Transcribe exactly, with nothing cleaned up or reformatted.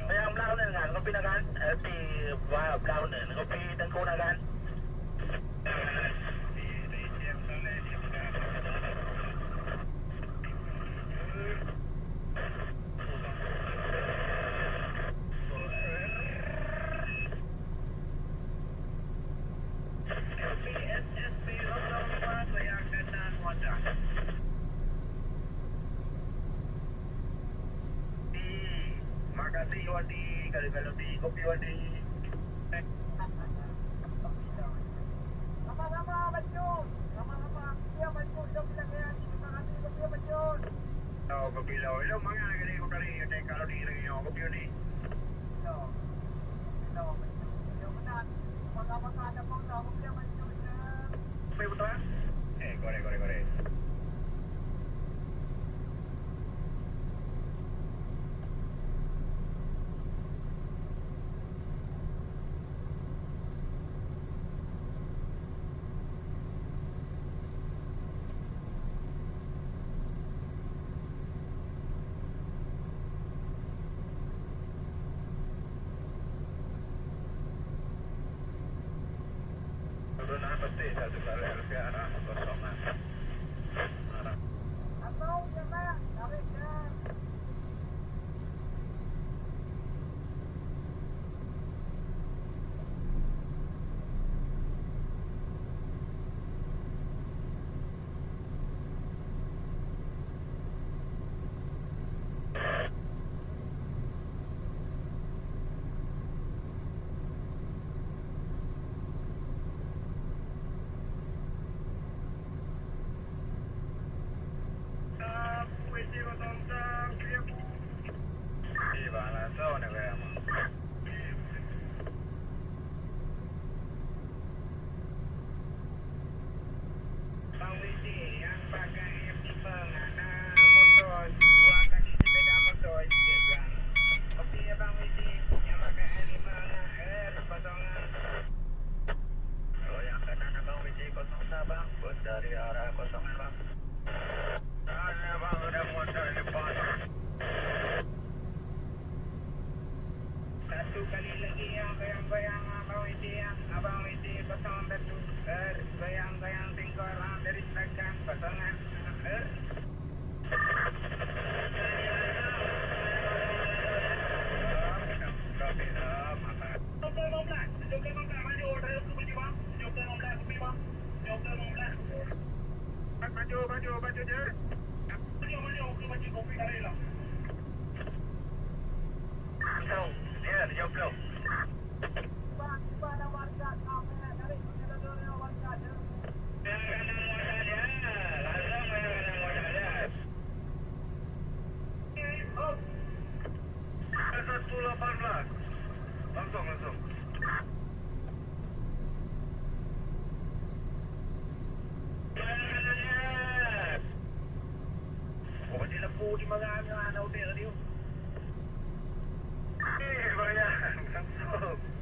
Nyang blah uneuen kan, kopi na kan? Eh, si blah uneuen, kopi teungku na kan? Makasih, Wadi. Kalau, kalau di kopi, Wadi. Sama-sama, Bacut. Sama-sama. Iya, Bacut. Jom kita ke, kita nanti kopi, Bacut. Oh, kopi lo. Lo mangat lagi, kopi ni. Kalau di lagi, oh, kopi ni. Lo. Lo, Bacut. Lo, benar. Sama-sama, ada pun, kopi, Bacut, ya. Kopi betul, eh? Eh, korek, korek, korek. Turun, ah, pasti satu kali, ah, kosong, ah. Bang Widi, nyang bak K M lima na moto, dua kali sepeda moto, jeuet bang. Oke, Bang Widi, nyang bak K M lima na, eh, kosongan. Kalau yang kanan Abang Widi kosong sa, Bang, bus dari arah kosongan, Bang. Ada, Bang, ada motor di depan. Satu kali lagi yang goyang-goyang Abang Widi, yang Abang Widi kosong satu, eh, goyang-goyang tingkol, ah, dari belakang kosongan, eh. Tujuh belas lima belas, tujuh belas lima belas, maju, saya ke baju, Bang. Tujuh belas lima belas, kopi, Bang. Tujuh belas lima belas. Maju, maju, maju je. Maju, maju, ke baju, kopi, tarik lah. Kosong, ya, tujuh belas. Satu delapan belas. Langsung, langsung. Oh, di lampu di mana, hana udeh tadi. Eh, banyak. Langsung.